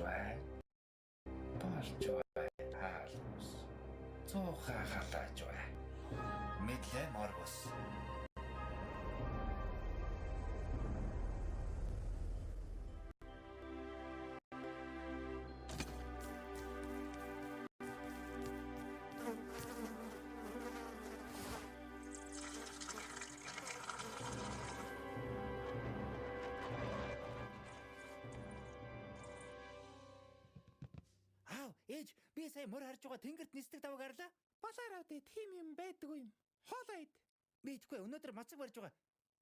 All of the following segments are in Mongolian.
Болж бай. Болж бай. Хаалгус. Цуухаа халааж бай. Мэдлээ моргос. Аав, ээж, би сая мөр харж байгаа тэнгэрт нисдэг таваг харлаа. Балаар авдээ тийм юм байдгүй юм. Хоолоо ид. Би идэхгүй өнөөдөр мацаг барьж байгаа.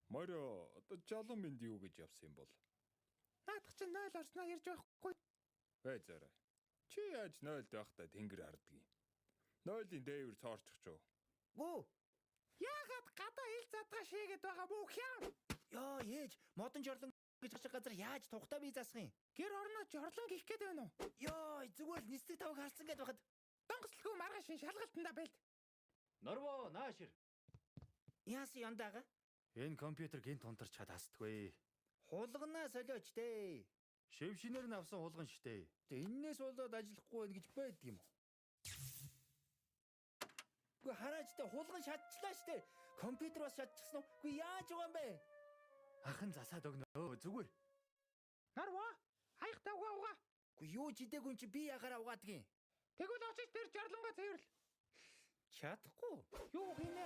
Морио одоо жолон мэнд юу гэж явсан юм бол? Наадах чинь 0 орсноо ярьж байхгүй. Бай зорой. Чи яаж 0-д байхдаа тэнгэр хардгийг? 0-ийн дээвэр цоорчих ч уу? Гүү. Яагаад гадаа ил задгаа шийгээд байгаа бүх юм? Йоо, ээж, модон жорлон гэж хашиг газар яаж тухтаа би засах юм? Гэр орноо жорлон гих гээд байна уу? Йоо, зүгээр л нисдэг таваг харсан гэд байхад Донгослгүй маргааш шин шалгалтандаа бэлд. Норво наашир. яасан яндаага? Энэ компьютер гинт унтарч чад хасдаггүй. Хулганаа солиоч дээ. Шившинээр нь авсан хулган штэ. Тэ эннээс болоод ажиллахгүй байх гэж байдаг юм уу? Үгүй хараач тэ хулган шатчлаа штэ. Компьютер бас шатчихсан уу? Үгүй яаж байгаа юм бэ? Ах нь засаад өгнө. Зүгээр. Нарва аях тавгаа угаа. Үгүй юу ч идээгүй юм чи би яхаараа угаадгийн. Тэгвэл очиж тэр жорлонгоо цэвэрлэ. Чадахгүй. Юу хийнэ?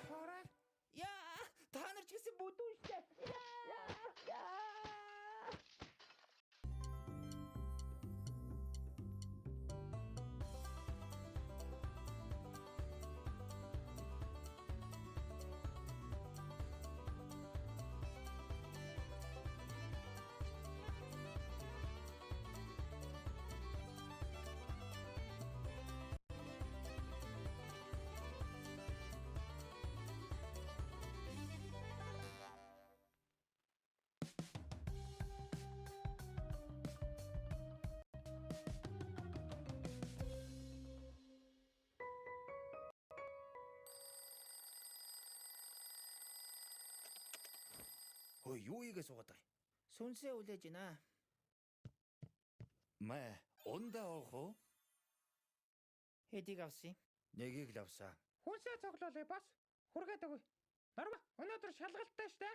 Хорай. Яа, та нар ч гэсэн бүдүүн штэ. Яа. Яа. Хөөе, юу ийгээ суугаад байгаа юм? Сүнсээ үлээж гинэ. Мэ, ундаа уух уу? Хэдийг авсан юм? Нэгийг л авсаа. Хүнсээ цоглуулъя бас. Хүргээд өгье. Нарва өнөөдөр шалгалттай штэ.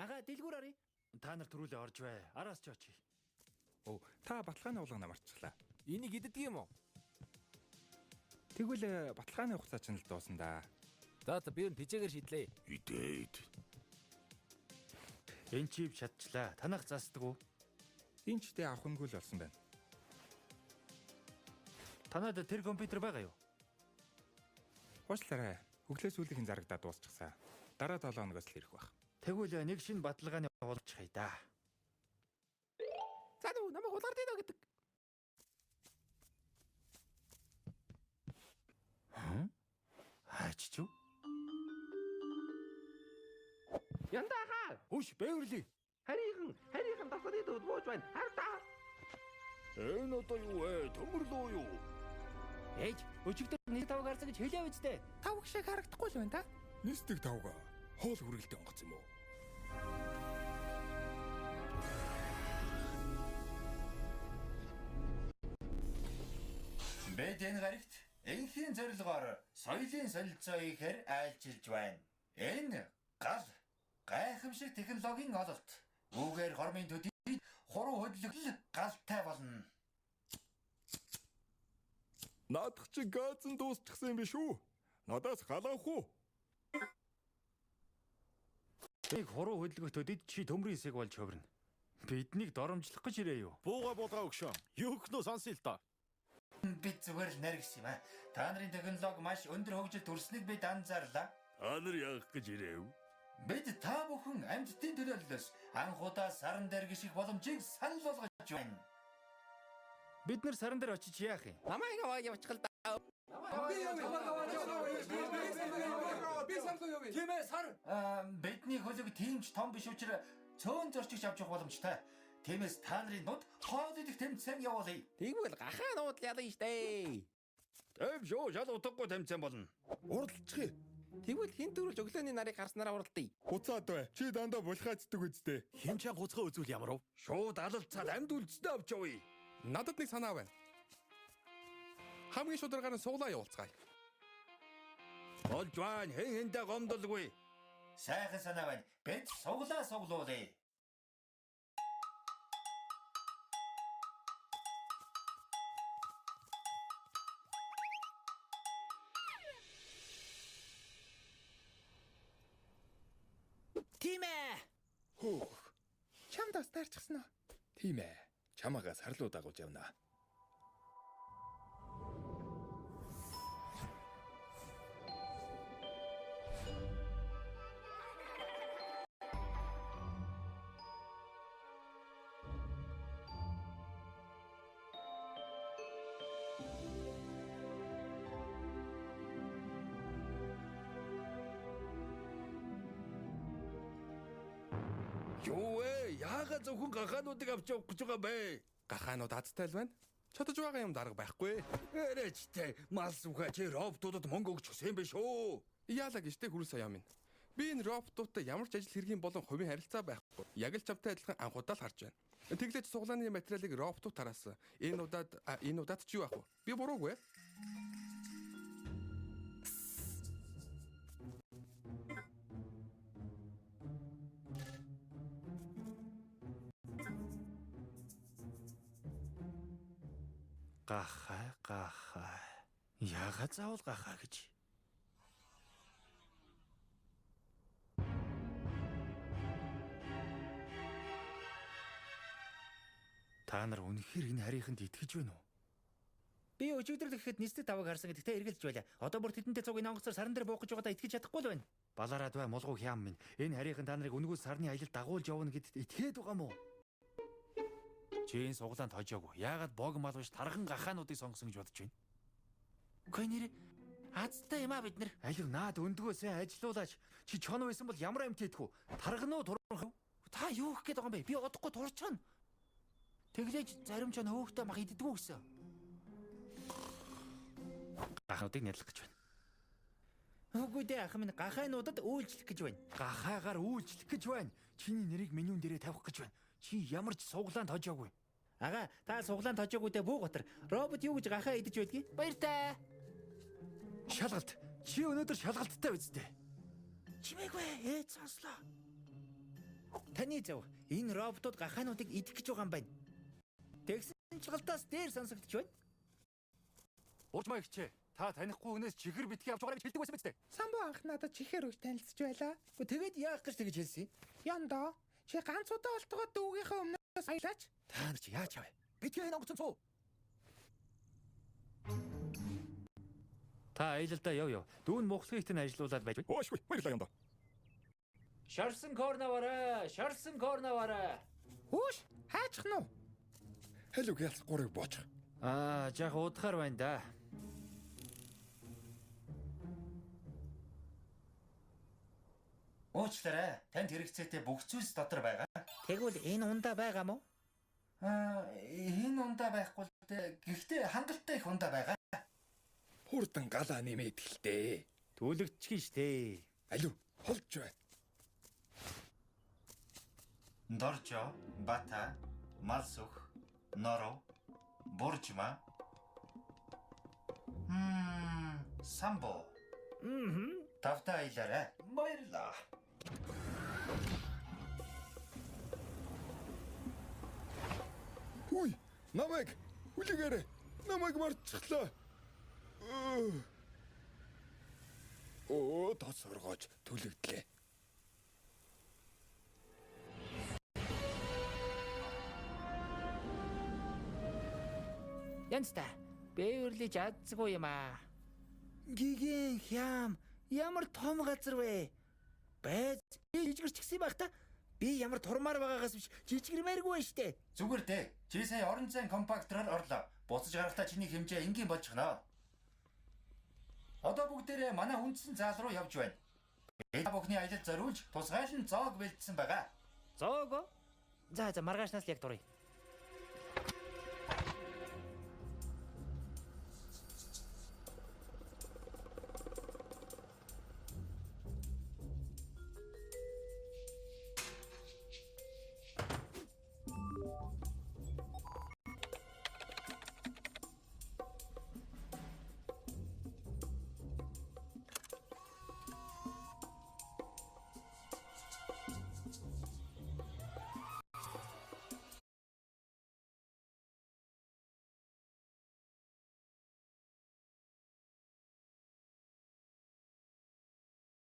Ага, дэлгүүр аръя. Та нар түрүүлээ орж бай. Араас ч очие. Өө, та баталгааны хулгана марчихлаа. Энийг иддэг юм уу? Тэгвэл баталгааны хугацаа чинь л дуусна да. За за би юу тэжээгээр шийдлээ. Идээд. Энэ чип шатчлаа. Танах засдаг уу? Энэ ч тэ авах үнгүй л болсон байна. Танад тэр компьютер байгаа юу? Уучлаарай. Өглөө сүүлийнхэн зарагдаад дуусчихсан. Дараа 7 хоногоос л ирэх байх. Тэгвэл нэг шинэ баталгааны хулгайчих да. За нүү намайг хулгаар дийнэ гэдэг. Хаач ч юу? Яндаага. Үш, Бэверли. Харийнхан харийнхан дасганы төвд бууж байна. Хар та. Энэ одоо юу вэ? Төмөрлөө юу? Ээж, өчигдөр нэг таваг харсан гэж хэлээ үсттэй. Тавг шиг харагдахгүй л байна та. Нисдэг тавга хоол хүргэлтэй онгоц юм уу? Бид энэ гарагт энхийн зорилгоор соёлын солилцоо хийхээр айлчилж байна. Энэ гал гайхамшиг технологийн ололт. Үүгээр хормын төдий хуруу хөдлөгдөл галтай болно. Наадах чи газ нь дуусчихсан юм биш үү? Надаас халаах уу? Нэг хуруу хөдөлгөх төдийд чи төмрийн хэсэг болж ховрно. Биднийг доромжлох гэж ирээ юу? Бууга буулгаа өгшөө. Юу гэнэ сонсъё л доо. Бид зүгээр л наргис юм аа. Та нарын технологи маш өндөр хөгжил төрснийг бид анзаарлаа. Та нар яах гэж ирэв? Бид та бүхэн амьтдын төлөөллөөс анх удаа саран дээр гиших боломжийг санал болгож байна. Бид нар саран дээр очиж яах юм? Намайг аваа явчих л да. Тийм ээ, сар. Аа, бидний хөлөг тийм ч том биш учраас цөөн зорчигч авч явах боломжтой. Тиймээс та нарын дунд хоол идэх тэмцээн явуулъя. Тэгвэл гахаа нуудал ялна штэ. Тэв шүү, шал утгагүй тэмцээн болно. Уралдчихъя. Тэгвэл хин төрүүлж өглөөний нарыг гарснараа уралдъя. Хуцаад бай. Чи дандаа булхаацдаг үсттэй. Хин чанга хуцгаа үзвэл ямар вэ? Шууд алалцаад амьд үлдснээ авч явъя. Надад нэг санаа байна. Хамгийн шударгаар нь суглаа явуулцгаая. Болж байна. Хэн хэндээ гомдолгүй. Сайхан санаа байна. Бид суглаа суглуулъя. Тийм ээ. Хөөх. Чамд бас таарчихсан уу? Тийм ээ. Чамаагаа сарлуу дагуулж явна. Юу вэ? Яагаад зөвхөн гахаануудыг авч явах гэж байгаа бэ? Гахаанууд азтай л байна. Чадаж байгаа юм дарга байхгүй. Эрэчтэй мал сүхэ чи роботуудад мөнгө өгч өгсөн юм биш үү? Яалаа гэжтэй хүрээс оёо минь. Би энэ роботуудтай ямар ч ажил хэргийн болон хувийн харилцаа байхгүй. Яг л чамтай адилхан анх удаа л харж байна. Тэглэж суглааны материалыг роботууд тараасан. Энэ удаад ч юу ах вэ? Би буруугүй. Гахаа, гахаа. Яагаад заавал гахаа гэж? Та нар үнэхээр энэ харийнханд итгэж байна уу? Би өчигдөр л гэхэд нисдэг тавыг харсан гэдэгтээ эргэлж байлаа. Одоо бүр тэдэнтэй цуг энэ онгоцоор саран дээр буух гэж байгаадаа итгэж чадахгүй л байна. Балаарад бай мулгуу хям минь. Энэ харийнхан та нарыг өнгөө сарны аялалд дагуулж явна гэдэгт итгээд байгаа мó? Чи энэ суглаанд хожоогүй. Яагаад бог мал биш тарган гахаануудыг сонгосон гэж бодож байна? Үгүй нэр азтай юм а бид нар. Алив наад өндгөө сайн ажилуулаач. Чи чон байсан бол ямар амьт идэх үү? Тарган уу турах уу? Та юу гэх гээд байгаа юм бэ? Би удахгүй турчихна. Тэглээж зарим чон хөөхтэй мах иддэггүй гэсэн. Гахаануудыг нядлах гэж байна. Үгүй дээ ах минь гахаануудад үйлчлэх гэж байна. Гахаагаар үйлчлэх гэж байна. Чиний нэрийг менюн дээрээ тавих гэж байна. Чи ямар ч суглаанд хожоогүй. Ага та суглаанд хожоогүй дээ бүү готор. Робот юу гэж гахаа идэж байдгийг? Баяртай. Шалгалт. Чи өнөөдөр шалгалттай үсттэй. Чимээгүй ээж сонслоо. Таны зөв энэ роботууд гахаануудыг идэх гэж байгаа юм байна. Тэгсэн шалгалтаас дээр сонсогдож байна. Уржмаа ихчээ. Та танихгүй хүнээс чихэр битгий авч байгаарай гэж хэлдэг байсан биз дээ. Самбу анх надад чихэр өгч танилцж байлаа. Үгүй тэгээд яах гэж тэгж хэлсэн юм? Яндоо чи ганц удаа олтгоо дүүгийнхээ өмнөөс аялаач. Та нар чи яаж авэ? Битгий энэ онгоцон цуу. Та аялалдаа яв яв. Дүүн мухлагийг тань ажилуулад байж байна. Өөшгүй. Баярлалаа яндоо. Шарсан корнавараа, шарсан корнавараа. Хүүш хаачих нь уу? Халиу гялс гурыг боочих. Аа, жаах удахаар байна да. Уучлаарай. Танд хэрэгцээтэй бүх зүйлс дотор байгаа. Тэгвэл энэ ундаа байгаа мó? Аа, энэ ундаа байхгүй л дээ. Гэхдээ хангалттай их ундаа байгаа. Хурдан галаа нэмээд гэлтэй. Түлэгдчихэн штэ. Алив холж бай. Доржо, Бата, Малсүх, Норо, Буржма. Самбо. Тавтай аялаарай. Баярлалаа. Хүй, намайг хүлээгээрэй. Намайг мартчихлаа. Оо, тос оргооч түлэгдлээ. Янзтай. Бэверли жадсгүй юм аа. Гигэн хям ямар том газар вэ? Байз би жижигэрч гисэн байх та. Би ямар турмаар байгаагаас биш жижигэрмээргүй байна штэ. Зүгээр дээ. Чи сая орон зайн компактороор орлоо. Буцаж гарахдаа чиний хэмжээ энгийн болчихно. Одоо бүгдээрээ манай үндсэн заал руу явж байна. Бид бүхний аялал зориулж тусгайлан зоог бэлдсэн байгаа. Зоог? За за, маргаашнаас л яг дуръя.